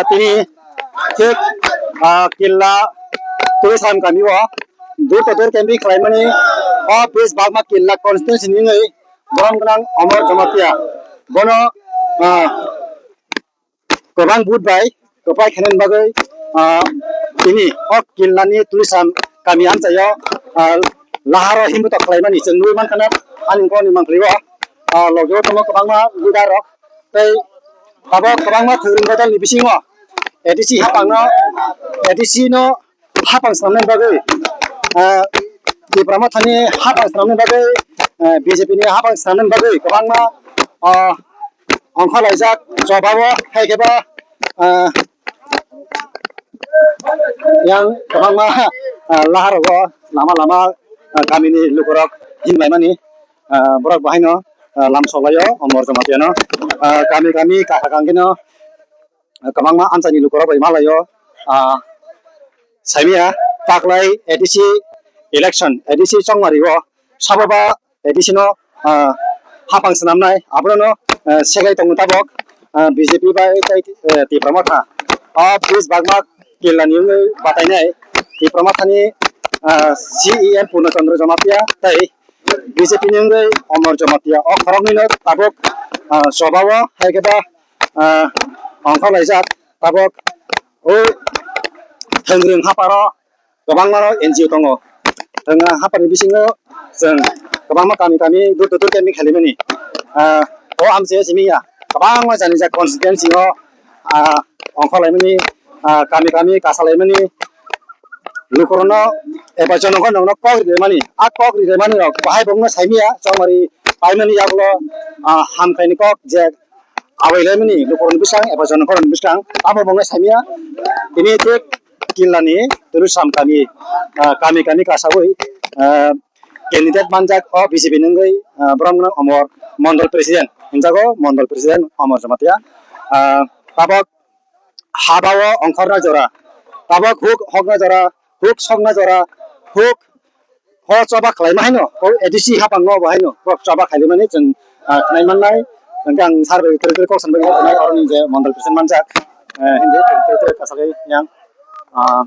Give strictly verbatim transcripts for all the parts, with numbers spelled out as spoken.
Tini thik, ah, Killa Tulisam kami o door to door campaign khlaimani o bes bagma Killa constituency ni wngwi borom gwnang Omor Jamatia. Bono, ah, kwbang vote bai kwpai khainani bagwi, ah, tini o Killani Tulisam kami amchaio, ah, laharo himbutok khlaimani chwng nugwi mankha na ani koni mangkhligo, ah, logio tamo kwbangma leader rok tei abo kwbangma thwngwi bodolni bisingo A D C hapangno, A D C no hapang swnamnani bagwi, ah, Tipra Mothani hapang swnamnani bagwi, ah, B J P ni hapang swnamnani bagwi kwbangma, ah, ongkhorlaijak, chobao hai khe ba, ah, yang kwbangma, ah, laharogo lama lama, ah, kamini lukurok hinbaimani, ah, borok bahaino, ah, lamsok laio Omor Jamatia no, ah, kami kami kaka kangkino, ah, kwbangma amchaini lukurok bai malaio, ah, saimia taklai A D C election, A D C chongmari o sabo ba A D C no, ah, hapang swnamnai, abono, ah, segai tongo tabok, ah, B J P bai tei, eh, Tipra Motha. O bes bagma Killani wngwi batainai Tipra Mothani, ah, C E M Purno Chandra Jamatia tei B J P ni wngwi Omor Jamatia. O khoroknwino tabok, ah, chobao hai khe ba, ah, ongkhorlaijak tabok o thwngrwng haparo kwbangma N G O tongo. Thwng hapharni bisingo chwng kwbangma kami kami door to door campaign khailaimani. Ah, o amchai simi ya kwbangma jani jak constituency o, ah, ongkhorlaimani, ah, kami kami kasalaimani lukurokno eba jonogonnokno kok rimani. A kok rimani rok bahai bongno saimia chongmari paimani yagulo, ah, hamkhaini kok je awai laimani lukurokni bwskang eba jonokorokni bwskang tamo bongno saimia. Tini thik Killani Tulisam kami, ah, kami kami kasawi, ah, candidate manjak o B J P ni wngwi, ah, borom gwnang Omor Mondol President hinjago, Mondol President Omor Jamatia. Ah, tabok habao ongkhorna jora, tabok huk hokna jora, huk sokna jora, huk ho choba khlaima haino, o A D C hapang no bo haino, bo choba khlaimani chwng, ah, khnai mannai, hwnkhe ang sir bai kwrwi kwrwi kok sanbai nai, oroni je Mondol President manjak, eh, hindi kwrwi kwrwi kasawi yang, ah,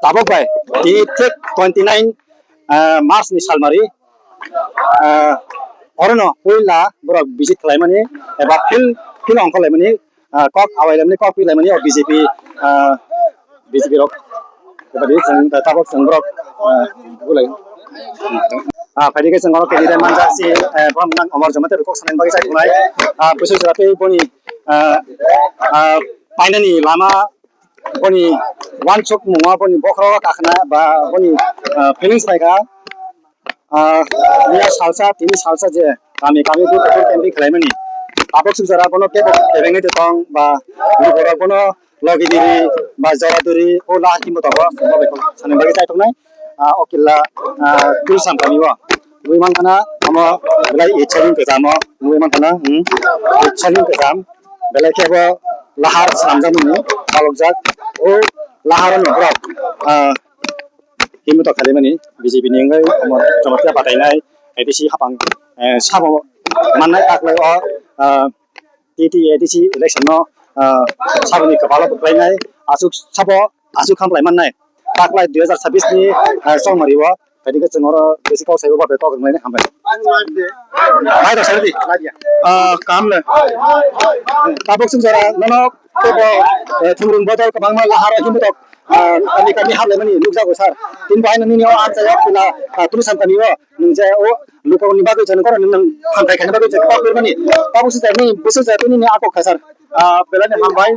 tabok bai, tini thik twenty nine, ah, March ni salmari, ah, orono puila borok visit khlaimani, eba field, field ongkhorlaimani, ah, kok awai lamni kok pi laimani o B J P, ah, B J P rok. Tebadi chwng, ah, tabok chwng borok, ah, bulai. Ah, phaidi khe chwng oro candidate manjak si, eh, borom gwnang Omor Jamatia kok sanani bagwi chai khwnai. Ah, busu jora tei boni, ah, ah, painani lama boni wansuk mungwa boni bokhoro kakhna ba boni, ah, feelings paikha. Ah, miya salsa, tini salsa je kami kami bu kukur camping khlaimani. Tabok suk jora bono tebo kebengni tong ba lukurok bono logi diri ba jora duri o lahar kimbo tongo, chwng bo beko sanani bagwi chai tongnai. Ah, o Killa, ah, Tulisam kami o. Nugwi mankha na omo belai itsaling kwcham o, nugwi mankha na, hmm, itsaling kwcham. Belai khe bo lahar swnamjakmani balokjak. O lahar no borok, ah, himwi tongkha de mani B J P ni wngwi omo chwngno tei batainai A D C hapang, eh, sabo mannai taklai o, ah, T T A D C election no, ah, saboni kwbalo kwplainai aswk sabo aswk khamlai mannai taklai dui hajar chabbish ni, ah, chongmari o. Phaidi khe chwng oro bisi kok saibo babe kok rwmani hambai. Bai rok sai di. Ah, kam le. Tabuk chwng jora nono kebo, eh, thungrung bodol kwbangma lahar himtok, ah, kami kami haplaimani nukjago sir. Tini bo haino nini o amchai o pila, ah, Tulisam kami o nwng je o lukurokni bagwi chwng koro nwng hambai khaina bagwi chwng kok rwmani. Tabuk chwng jora nini bwswk jora nini akok kha sir. Ah, belai ni hambai.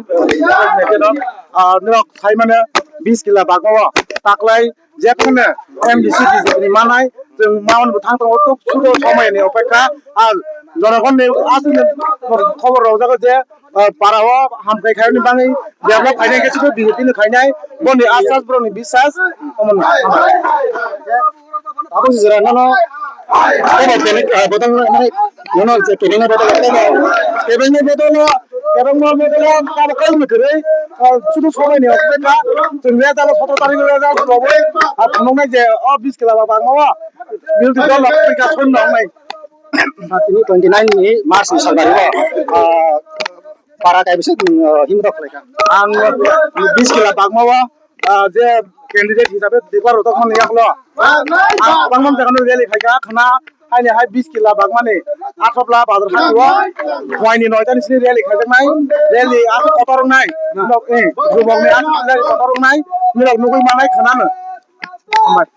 Ah, norok sai mano bis kila bagao taklai je phano M D C B J P ni manai, chwng maon bo thang tongo tuk sudo somoi ni opekha. Ar jonogonni aswk ni khobor rok jago je, ah, para o hamkai khaini bagwi develop khainai khe sudo B J P ni khainai, boni asas borok ni bisas, omo no. Abo se jora nono tebo kebeng, ah, bodol nai, nono je kebeng ni bodol tebo, kebeng ni bodol, kebeng ni bodol tabo kai ni kwrwi, ah, sudu somoi ni opekha, chwng result o sotoro tarikh result roboi, ah, thumung nai je o bis kila ba bangma o, bill di dol rok twi ka thon nong nai. Ah, tini twenty nine ni March ni salmari o, ah, para kai bisi himtok khlaikha. Ang bis kila bagma o, ah, je candidate hisabe dikbar rotok man yaklo. Ang kwbangma jaga no rally khaikha, khana haini hai bis kila bagmani Athapla bazar hati o phuaini noita ni sini rally khaijaknai, rally aswk kotor wngnai, nok, eh, jubok ni aswk rally kotor wngnai, nirok nugwi manai khana no. Hambai.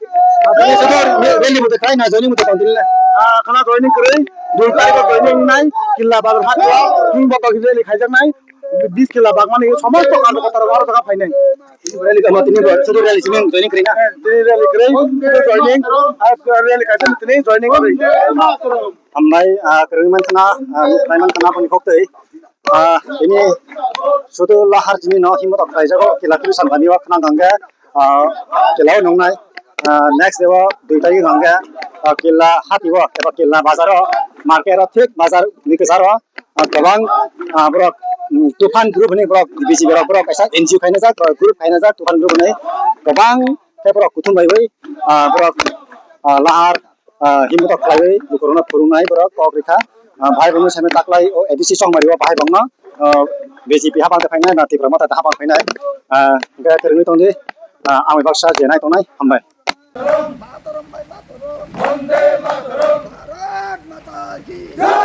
Rally bo de khai na, joining bo de tong tini le. Ah, khana joining kwrwi, dui tarikh o joining wngnai, killa bazar hati o, himtok rally khaijaknai, bis killa bagmani somosto karjakotaro aro jaga phainai. Rally kama tini bo, sudu rally sini joining kwrwi na? Eh, tini rally kwrwi, sudu joining, ah, rally kaisa tini joining kwrwi. Hambai, ah, kwrwi mankhana, ah, kwrwi mankhana boni koktwi. Ah, tini sudu lahar tini no himtok khaijago, killa twi san kami o khna gangge, ah, killa o nungnai. Ah, next day o dui tarikh gangge, ah, killa hati o, eba killa bazar o, market o, thik bazar ni kwchar o, ah, kwbang, ah, borok, mm, Tufan group ni borok, B J P borok, borok kaisa N G O khaina jak, borok group khaina jak, Tufan group ni kwbang khe borok kuthum bai bai, ah, borok, ah, lahar, ah, himtok khlaiwi lukurokno phurungnai borok kok rikha. Ah, bahai bongni sami taklai o A D C chongmari o bahai bongno, ah, B J P habang khe phainai na Tipra Motha habang phainai. Ah, hwnkhe kwrwngwi tongdi, ah, amai baksa je nai tongnai, hambai. Bharat माता की जय।